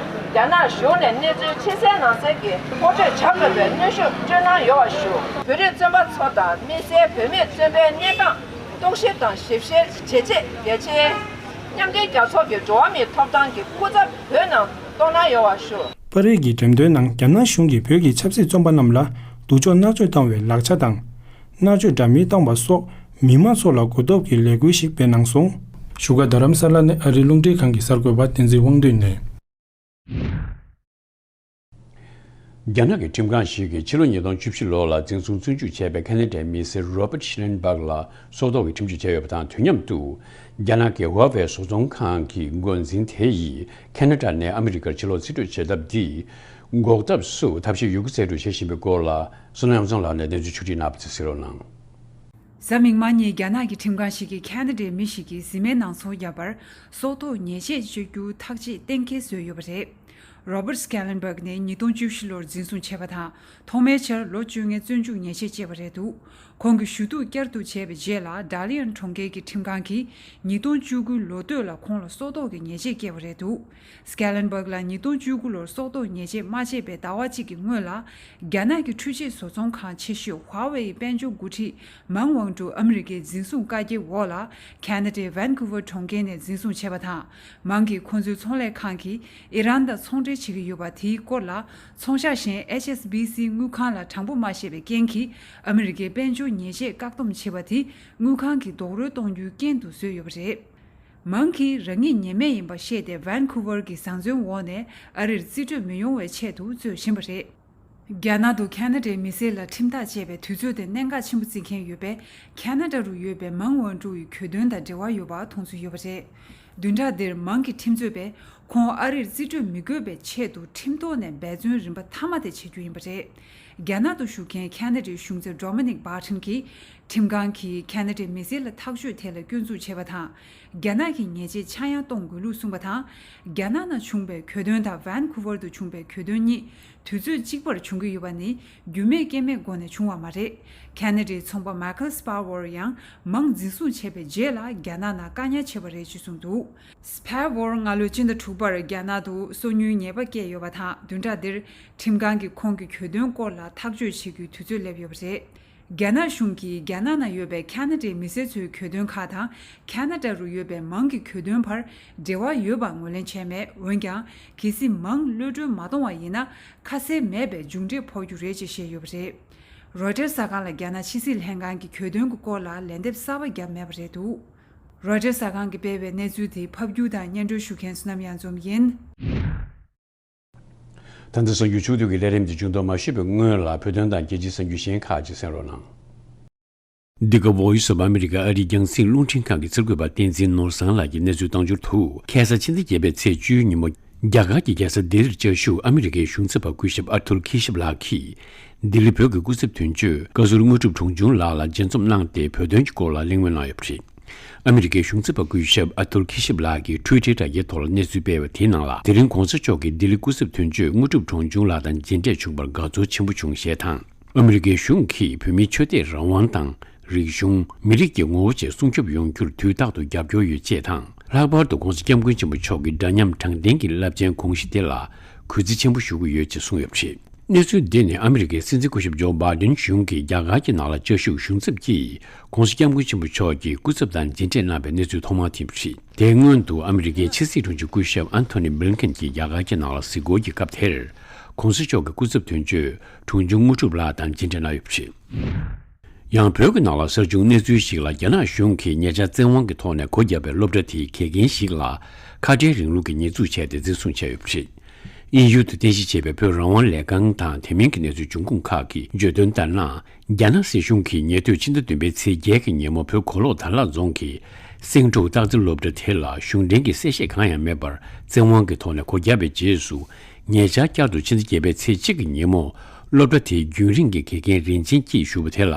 རྒྱ་ནག་གཞུང་ནས་གནས་ཚུལ་ཕྱི་གསལ་ནང་གསལ་གྱི་ངོ་སྤྲོད་བྱ་དགོས་པའི་གནོན་ཤུགས་སྤྲོད་གནང་ཡོད་པ་ཞུ། བོད་རིགས་བཙོན་པ་ཚོ་དང་དམིགས་བསལ་བོད་མིའི་བཙོན་པའི་གནས་སྟངས་རྟོག་ཞིབ་དང་ཞིབ་བཤེར་བྱེད་ཆེད་རྒྱལ་སྤྱིའི་མཉམ་འབྲེལ་རྒྱལ་ཚོགས་ཀྱི་འགྲོ་བ་མིའི་ཐོབ་ཐང་གི་སྐུ་ཚབ་བོད་ནང་གཏོང་གནང་ཡོད་པ་ཞུ། པར་རིས་ཀྱི་འགྲེམས་སྟོན་ནང་རྒྱ་ནག་གཞུང་གིས་བོད་ཀྱི་ཆབ་སྲིད་བཙོན་པ་རྣམས་ལ་སྡུག་སྦྱོང་མནར་གཅོད་བཏང་བའི་ལག་ཆ་དང་། མནར་གཅོད་འདྲ་མིན་བཏང་བ་སོགས་མི་མང་ཚོ་ལ་གོ་རྟོགས་ཀྱི་ལས་འགུལ་ཞིག་སྤེལ་གནང་སོང་། བཞུགས་སྒར་རྡ་རམ་ས་ལ་ནས་ཨ་རིའི་རླུང་འཕྲིན་ཁང་གི་གསར་འགོད་པ་བསྟན་འཛིན་དབང་འདུས་ནས། རྒྱ་ནག་གི་ཁྲིམས་ཁང་ཞིག་གིས་ཕྱི་ལོ་ཉིས་སྟོང་བཅུ་བཞི་ལོ་ལ་འཛིན་བཟུང་བཙོན་འཇུག་བྱས་པའི་ཁ་ན་ཌའི་མི་སེར་Robert Schellenberg ལ་སྲོག་ཐོག་གི་ཁྲིམས་གཅོད་བྱས་ཡོད་པ་དང་། དུས་མཉམ་དུ་རྒྱ་ནག་གི་Huawei་བཟོ་ཚོང་ཁང་གི་འགོ་འཛིན་དེ་ཡིས་ཁ་ན་ཌ་ནས་ཨ་མི་རི་ཀར་ཕྱིར་ལོག་རྩིས་སྤྲོད་བྱེད་ཐབས་འདི་འགོག་ཐབས་སུ་ཐབས་ཤེས་ཡོད་རྒུ་རྩལ་སྤྲུགས་བྱེད་བཞིན་པའི་སྐོར་ལ་བསོད་ནམས་ལྷ་མཚོ་ལགས་ནས་གནས་ཚུལ་ཕྱོགས་སྒྲིག་གནང་བ་དེ་གཟིགས་རོགས་གནང་། གཟའ་མིག་དམར་ཉིན་རྒྱ་ནག་གི་ཁྲིམས་ཁང་ཞིག་གིས་ཁ་ན་ཌའི་མི་ཞིག་གིས་གཟིམ་མལ་ནང་ཚོང་བརྒྱབ་པར་སྲོག་ཐོག་ཉེས་ཆད་གཅོད་རྒྱུ་ཐག་གཅོད་གཏན་འཁེལ་བཟོས་ཡོད་པ་རེད། Robert Schellenberg་ནི་ཉིས་སྟོང་བཅུ་བཞི་ལོར་འཛིན་བཟུང་བྱས་པ་དང་། ཐོག་མའི་ཆར་ལོ་བཅོ་ལྔའི་བཙོན་འཇུག་ཉེས་ཆད་བཅད་པ་རེད་འདུག། ཁོང་གི་ཞུ་གཏུག་བསྐྱར་དུ་བྱས་པའི་རྗེས་ལ། Dalian་གྲོང་ཁྱེར་གྱི་ཁྲིམས་ཁང་གིས་ཉིས་སྟོང་བཅུ་དགུ་ལོ་སྟོད་ལ་ཁོང་ལ་སྲོག་ཐོག་གི་ཉེས་ཆད་བཀལ་བ་རེད་འདུག། Schellenberg་ལ་ཉིས་སྟོང་བཅུ་དགུ་ལོར་སྲོག་ཐོག་ཉེས་ཆད་མ་བཅད་པའི་ཟླ་བ་གཅིག་གི་སྔོན་ལ། རྒྱ་ནག་གི་འཕྲུལ་ཆས་བཟོ་ཚོང་ཁང་ཆེ་ཤོས་Huawei་ཡི་དཔལ་འབྱོར་འགོ་ཁྲིད་མང་ཝང་ཀྲུའུ་ཨ་མི་རི་ཀའི་འཛིན་བཟུང་བཀའ་རྒྱའི་འོག་ལ། ཁ་ན་ཌའི་Vancouver་གྲོང་ཁྱེར་ནས་འཛིན་བཟུང་བྱས་པ་དང་། མང་གིས་ཁོ་ཚོའི་ཚོང་ལས་ཁང་གིས་ཨི་རན་དང་ཚོང་འབྲེལ་བྱེད་ཀྱི་ཡོད་པ་དེའི་སྐོར་ལ། ཚོང་ཤག་གཞན་H S B C་དངུལ་ཁང་ལ་དྲང་པོ་མ་བཤད་པའི་རྐྱེན་གྱིས། ཨ་མི་རི་ཀའི་དཔལ་འབྱོར་ཉེས་ཆད་བཀག་སྡོམ་བྱས་པ་དེས་དངུལ་ཁང་གི་རྡོག་རོལ་གཏོང་རྒྱུའི་རྐྱེན་དུ་བཟོས་ཡོད་པ་རེད། མང་གིས་རང་ཉིད་ཉེས་མེད་ཡིན་པ་ཤེས་ཏེ། Vancouver་གྱི་བཟང་བཙོན་འོག་ནས་ཨ་རིར་རྩིས་སྤྲོད་མི་ཡོང་བའི་ཆེད་དུ་རྩོད་བཞིན་པ་རེད། རྒྱ་ནག་ཏུ་ཁ་ན་ཌའི་མི་སེར་ལ་ཁྲིམས་ཐག་བཅད་པའི་དུས་ཚོད་དེ་གནད་འགག་ཆེན་པོ་བརྩི་མཁན་ཡོད་པའི་ཁ་ན་ཌ་རུ་ཡོད་པའི་མང་ཝང་ཀྲུའུ་ཡི་གྱོད་དོན་དང་འབྲེལ་བ་ཡོད་པ་མཐོང་ཚུལ་ཡོད་པ་རེད། བདུན་ཕྲག་འདིར་མང་གི་ཁྲིམས་རྩོད་པས་ཁོང་ཨ་རིར་རྩིས་སྤྲོད་མི་དགོས་པའི་ཆེད་དུ་ཁྲིམས་ཐོག་ནས་འབད་བརྩོན་རིམ་པ་མཐའ་མ་དེ་བྱེད་རྒྱུ་ཡིན་པ་རེད། རྒྱ་ནག་ཏུ་བཞུགས་མཁན་ཁ་ན་ཌའི་གཞུང་ཚབ་Dominic Barton་གྱིས། ཁྲིམས་ཁང་གིས་ཁ་ན་ཌའི་མི་སེར་ལ་ཐག་གཅོད་ཐད་ལ་སྐྱོན་འཛུགས་བྱས་པ་དང་། རྒྱ་ནག་གི་ཉེས་ཆད་ཆག་ཡང་གཏོང་དགོས་ལུགས་གསུངས་པ་དང་། རྒྱ་ནག་ནང་བྱུང་བའི་གྱོད་དོན་དང་Vancouver་དུ་བྱུང་བའི་གྱོད་དོན་གཉིས་དུས་ཚོད་གཅིག་པར་བྱུང་གི་ཡོད་པ་ནི་རྒྱུས་མེད་རྐྱེན་མེད་སྒོ་ནས་བྱུང་བ་མ་རེད། ཁ་ན་ཌའི་ཚོང་པ་Michael Spavor་ཡང་མང་འཛིན་བཟུང་བྱས་པའི་རྗེས་ལ་རྒྱ་ནག་ནང་བཀག་ཉར་བྱས་པ་རེད་ཅེས་གསུངས་འདུག། Spavor་སྔ་ལོའི་སྤྱི་ཟླ་དྲུག་པར་རྒྱ་ནག་ཏུ་སོ་ཉུལ་ཉེས་པ་བཀལ་ཡོད་པ་དང་། བདུན་ཕྲག་འདིར་ཁྲིམས་ཁང་གིས་ཁོང་གི་གྱོད་དོན་སྐོར་ལ་ཐག་གཅོད་བྱེད་རྒྱུའི་དུས་ཚོད་སླེབས་ཡོད་པ་རེད། རྒྱ་ནག་གཞུང་གིས་རྒྱ་ནག་ནང་ཡོད་པའི་ཁ་ན་ཌའི་མི་སེར་ཚོའི་གྱོད་དོན་ཁག་དང་། ཁ་ན་ཌ་རུ་ཡོད་པའི་མང་གི་གྱོད་དོན་བར་འབྲེལ་བ་ཡོད་པ་ངོས་ལེན་བྱས་མེད། འོན་ཀྱང་། གལ་སྲིད་མང་གློད་གྲོལ་མ་གཏོང་བ་ཡིན་ན། ཁ་གསལ་མེད་པའི་མཇུག་འབྲས་ཕོག་རྒྱུ་རེད་ཅེས་བཤད་ཡོད་པ་རེད། རོའི་ཊར་གསར་ཁང་ལ་རྒྱ་ནག་ཕྱི་སྲིད་ལྷན་ཁང་གི་གྱོད་དོན་གྱི་སྐོར་ལ་ལན་འདེབས་གསར་པ་བརྒྱབ་མེད་པ་རེད་འདུག་རོའི་ཊར་གསར་ཁང་གིས་སྤེལ་བའི་གནས་ཚུལ་དེ་ཕབ་སྒྱུར་དང་སྙན་སྒྲོན་ཞུ་མཁན་བསོད་ནམས་གཡང་འཛོམས་ཡིན། ད་ལྟ་གསར་འགྱུར་ཕྱོགས་བསྡུས་ཀྱི་ལས་རིམ་འདི་མཇུག་བསྡོམས་མ་ཞུས་པའི་སྔོན་ལ་བོད་དོན་དང་རྒྱལ་སྤྱིའི་གསར་འགྱུར་གཞན་ཁག་ཅིག་གསན་རོགས་གནང་། འདི་ག་Voice of America ཨ་རིའི་རྒྱང་སྲིང་རླུང་འཕྲིན་ཁང་གི་ཚུར་འགོད་པ་བསྟན་འཛིན་ནོར་བཟང་ལགས་ཀྱིས་གནས་ཚུལ་བཏང་འབྱོར་དུ། ཁ་སང་ཕྱི་ཟླ་བརྒྱད་པའི་ཚེས་བཅུའི་ཉིན་མོ། རྒྱ་གར་གྱི་རྒྱལ་ས་ལྡི་ལིར་བཅའ་བཞུགས་ཨ་མི་རི་ཀའི་གཞུང་ཚབ་པ་སྐུ་ཞབས་ཨར་ཐུར་ཁི་ཤབ་ལགས་ཀྱིས། ལྡི་ལི་བོད་ཀྱི་སྐུ་ཚབ་དོན་གཅོད་བཀའ་ཟུར་དངོས་གྲུབ་གྲོང་ཆུང་ལགས་ལ་མཇལ་འཛོམས་གནང་སྟེ་བོད་དོན་གྱི་སྐོར་ལ་གླེང་མོལ་གནང་ཡོད་པ་རེད། ཨ་མི་རི་ཀའི་གཞུང་ཚབ་པ་སྐུ་ཞབས་ཨ་ཐུར་ཁི་ཤབ་ལགས་ཀྱིས་ཊུའི་ཊར་དྲ་རྒྱའི་ཐོག་ལ་གནས་ཚུལ་སྤེལ་བ་དེའི་ནང་ལ། དེ་རིང་གོང་ས་མཆོག་གིས་ལྡི་ལི་སྐུ་ཚབ་དོན་གཅོད་དངོས་གྲུབ་གྲོང་ཆུང་ལགས་དང་མཇལ་འཕྲད་བྱུང་བར་དགའ་ཚོར་ཆེན་པོ་བྱུང་ཞེས་དང་། ཨ་མི་རི་ཀའི་གཞུང་གིས་བོད་མིའི་ཆོས་དད་རང་དབང་དང་། རིག་གཞུང་། མི་རིགས་ཀྱི་ངོ་བོ་བཅས་སྲུང་སྐྱོབ་ཡོང་རྒྱུར་དུས་རྟག་ཏུ་རྒྱབ་སྐྱོར་ཡོད་ཅེས་དང་། ལྷག་པར་དུ་༧གོང་ས་༧སྐྱབས་མགོན་ཆེན་པོ་མཆོག་གི་འདྲ་མཉམ་དྲང་བདེན་གྱི་རླབས་ཆེན་དགོངས་གཞི་དེ་ལ་གུས་བརྩི་ཆེན་པོ་ཞུ་གི་ཡོད་ཅེས་གསུངས་ཡོད་པ་རེད། གནས་ཚུལ་འདི་ནི་ཨ་མི་རི་ཀའི་སྲིད་འཛིན་སྐུ་ཞབས་ཇོ་བྷའི་ཌེན་གཞུང་གིས་རྒྱ་གར་གྱི་ནང་ལ་བཅའ་བཞུགས་གཞུང་ཚབ་ཀྱིས་༧གོང་ས་༧སྐྱབས་མགོན་ཆེན་པོ་མཆོག་གི་སྐུ་ཚབ་དང་མཇལ་འཕྲད་གནང་བའི་གནས་ཚུལ་ཐོག་མར་ཐོན་པ་རེད། དེའི་སྔོན་དུ་ཨ་མི་རི་ཀའི་ཕྱི་སྲིད་དྲུང་ཆེ་སྐུ་ཞབས་ཨན་ཐོ་ནི་བྷི་ལིན་ཁན་གྱིས་རྒྱ་གར་གྱི་ནང་ལ་གཟིགས་སྐོར་གྱི་སྐབས་དེར། ༧གོང་ས་མཆོག་གི་སྐུ་ཚབ་དོན་གཅོད་གྲོང་ཆུང་དངོས་གྲུབ་ལགས་དང་མཇལ་འཕྲད་གནང་ཡོད་པ་རེད། ཡང་བོད་ཀྱི་ནང་ལ་གསར་བྱུང་གནས་ཚུལ་ཞིག་ལ། རྒྱ་ནག་གཞུང་གིས་ཉེ་ཆར་བཙན་དབང་གི་ཐོག་ནས་སྒོ་བརྒྱབ་པའི་སློབ་གྲྭ་དེའི་དགེ་རྒན་ཞིག་ལ་ཁ་བྲལ་རིང་ལུགས་ཀྱི་ཉེས་འཛུགས་བྱས་ཏེ་འཛིན་བཟུང་བྱས་ཡོད་པ་རེད། དབྱིན་ཡུལ་དུ་རྟེན་གཞི་བྱས་པའི་བོད་རང་དབང་ལས་ཁང་དང་དེ་མིན་གྱི་གནས་ཚུལ་འབྱུང་ཁུངས་ཁག་གིས་བརྗོད་དོན་ལྟར་ན། རྒྱ་ནག་སྲིད་གཞུང་གིས་ཉེ་དུས་ཕྱི་ཟླ་བདུན་པའི་ཚེས་བརྒྱད་ཀྱི་ཉིན་མོ་བོད་གོ་ལོག་དར་ལག་རྫོང་གི་སེང་ཕྲུག་སྟག་རྩེ་སློབ་གྲྭ་དེ་ལ་གཞུང་འབྲེལ་གྱི་གསལ་བཤད་གང་ཡང་མེད་པར་བཙན་དབང་གི་ཐོག་ནས་སྒོ་བརྒྱབ་པའི་རྗེས་སུ། ཉེ་ཆར་བསྐྱར་དུ་ཕྱི་ཟླ་བརྒྱད་པའི་ཚེས་གཅིག་གི་ཉིན་མོ། སློབ་གྲྭ་དེའི་རྒྱུན་རིང་གི་དགེ་རྒན་རིན་ཆེན་སྐྱིད་ཞུ་བ་དེ་ལ།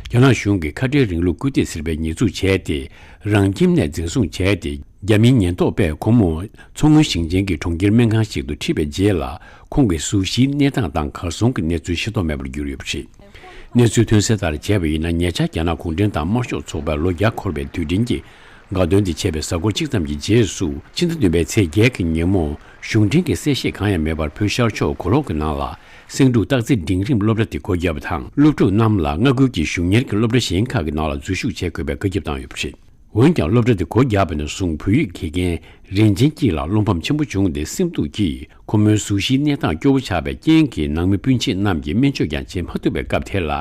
རྒྱ་ནག་གཞུང་གིས་ཁ་བྲལ་རིང་ལུགས་སྐུལ་འདེད་ཟེར་བའི་ཉེས་འཛུགས་བྱས་ཏེ། རང་ཁྱིམ་ནས་འཛིན་བཟུང་བྱས་ཏེ། རྒྱ་མིའི་ཉེན་རྟོག་པས་ཁོ་མོ་མཚོ་སྔོན་ཞིང་ཆེན་གྱི་གྲོང་ཁྱེར་སྨན་ཁང་ཞིག་ཏུ་ཁྲིད་པའི་རྗེས་ལ། ཁོང་གི་གཟུགས་གཞིའི་གནས་སྟངས་དང་གར་སོང་གི་གནས་ཚུལ་ཤེས་རྟོགས་མེད་པར་གྱུར་ཡོད་པ་རེད། གནས་ཚུལ་ཐོན་གསལ་ལྟར་བྱས་པ་ཡིན་ན། ཉེ་ཆར་རྒྱ་ནག་གུང་ཁྲན་ཏང་དམར་ཤོག་ཚོགས་པའི་ལོ་བརྒྱ་འཁོར་བའི་དུས་དྲན་གྱི་དགའ་སྟོན་དེ་བྱས་པའི་གཟའ་འཁོར་གཅིག་ཙམ་གྱི་རྗེས་སུ། ཕྱི་ཟླ་བདུན་པའི་ཚེས་བརྒྱད་ཀྱི་ཉིན་མོ། གཞུང་འབྲེལ་གྱི་གསལ་བཤད་གང་ཡང་མེད་པར་བོད་ཤར་ཕྱོགས་གོ་ལོག་གི་ནང་ལ། སེང་ཕྲུག་སྟག་རྩེ་འབྲིང་རིམ་སློབ་གྲྭ་དེ་སྒོ་བརྒྱབ་པ་དང་། སློབ་ཕྲུག་རྣམས་ལ་མངའ་ཁུལ་གྱི་གཞུང་གཉེར་གྱི་སློབ་གྲྭ་གཞན་ཁག་གི་ནང་ལ་འཛུལ་ཞུགས་བྱེད་དགོས་པའི་བཀའ་ཁྱབ་བཏང་ཡོད་པ་རེད། འོན་ཀྱང་། སློབ་གྲྭ་དེ་སྒོ་བརྒྱབ་པ་ནས་བཟུང་། བོད་ཡིག་དགེ་རྒན་རིན་ཆེན་སྐྱིད་ལ་བློ་ཕམ་ཆེན་པོ་བྱུང་སྟེ། སེམས་སྡུག་གིས་ཁོ་མོའི་གཟུགས་གཞིའི་གནས་སྟངས་སྐྱོ་བོ་ཆགས་པའི་རྐྱེན་གྱིས། ནང་མི་སྤུན་མཆེད་རྣམས་ཀྱིས་སྨན་བཅོས་ཀྱང་བྱེད་མ་ཐུབ་པའི་སྐབས་དེ་ལ།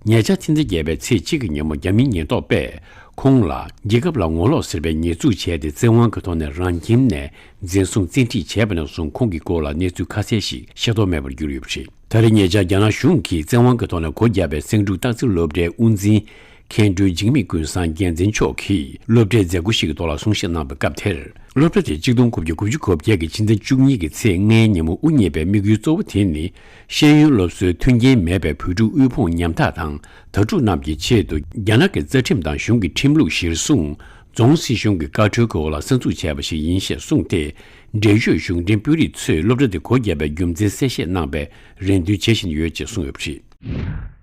ཉེ་ཆར་ཕྱི་ཟླ་བརྒྱད་པའི་ཚེས་གཅིག་གི་ཉིན་མོ། རྒྱ་མིའི་ཉེན་རྟོག་པས་ཁོང་ལ་རྒྱལ་ཁབ་ལ་ངོ་ལོག་ཟེར་བའི་ཉེས་འཛུགས་བྱས་ཏེ། བཙན་དབང་གི་ཐོག་ནས་རང་ཁྱིམ་ནས་འཛིན་བཟུང་བཙན་ཁྲིད་བྱས་པ་ནས་བཟུང་། ཁོང་གི་སྐོར་ལ་གནས་ཚུལ་ཁ་གསལ་ཞིག་ཤེས་རྟོགས་མེད་པར་གྱུར་ཡོད་པ་རེད། ད་རེས་ཉེ་ཆར་རྒྱ་ནག་གཞུང་གིས་བཙན་དབང་གི་ཐོག་ནས་སྒོ་བརྒྱབ་པའི་སེང་ཕྲུག་སྟག་རྩེ་སློབ་གྲྭའི་དབུ་འཛིན། མཁན་སྤྲུལ་འཇིགས་མེད་ཀུན་བཟང་རྒྱལ་མཚན་མཆོག་གིས་སློབ་གྲྭའི་མཛད་སྒོ་ཞིག་གི་ཐོག་ལ་གསུང་བཤད་གནང་བའི་སྐབས་དེར། སློབ་གྲྭ་དེ་གཅིག་སྟོང་དགུ་བརྒྱ་དགུ་བཅུ་གོ་བརྒྱད་ཀྱི་ཕྱི་ཟླ་བཅུ་གཉིས་ཀྱི་ཚེས་ལྔའི་ཉིན་མོ་དབུ་བརྙེས་པའི་དམིགས་ཡུལ་གཙོ་བོ་དེ་ནི། ཤེས་ཡོན་སློབ་གསོའི་མཐུན་རྐྱེན་མེད་པའི་བོད་ཕྲུག་དབུལ་ཕོངས་ཉམ་ཐག་དང་དྭ་ཕྲུག་རྣམས་ཀྱི་ཆེད་དུ། རྒྱ་ནག་གི་རྩ་ཁྲིམས་དང་གཞུང་གི་ཁྲིམས་ལུགས་གཞིར་བཟུང་། རྫོང་སྲིད་གཞུང་གི་བཀའ་འཁྲོལ་གྱི་འོག་ལ་གསར་འཛུགས་བྱས་པ་ཞིག་ཡིན་ཞེས་གསུངས་ཏེ། འབྲེལ་ཡོད་གཞུང་འབྲེལ་དཔོན་རིགས་ཚོས་སློབ་གྲྭ་དེ་སྒོ་བརྒྱབ་པའི་རྒྱུ་མཚན་གསལ་བཤད་གནང་བའི་རེ་འདུན་བྱེད་བཞིན་ཡོད་ཅེས་གསུངས་ཡོད་པ་རེད།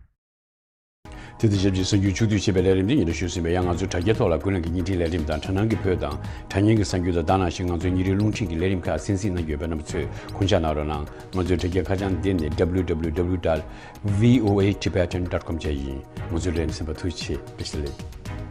དེ་དང་ཆབས་ཅིག་གསར་འགྱུར་ཕྱོགས་བསྡུས་བྱས་པའི་ལས་རིམ་འདི་ཉན་དུ་ཞུས་ཟིན་པས། ཡང་ང་ཚོའི་དྲ་རྒྱའི་ཐོག་ལ་ཀུན་གླེང་གི་བརྙན་འཕྲིན་ལས་རིམ་དང་། དྲ་སྣང་གི་བོད་དང་དྲ་བརྙན་གྱི་གསར་འགྱུར་དང་། ད་ནང་བཞིན་ང་ཚོའི་ཉིན་རེའི་རླུང་འཕྲིན་གྱི་ལས་རིམ་ཁག་གསན་གཟིགས་གནང་རྒྱུ་ཡོད་པས། རྣམ་པ་ཚོས་དགོངས་འཇགས་གནང་རོགས་གནང་། ང་ཚོའི་དྲ་རྒྱའི་ཁ་བྱང་འདི་ནི་www dot voatibetan dot com བཅས་ཡིན། ང་ཚོའི་ལས་རིམ་གསན་པར་ཐུགས་རྗེ་ཆེ། བཀྲ་ཤིས་བདེ་ལེགས།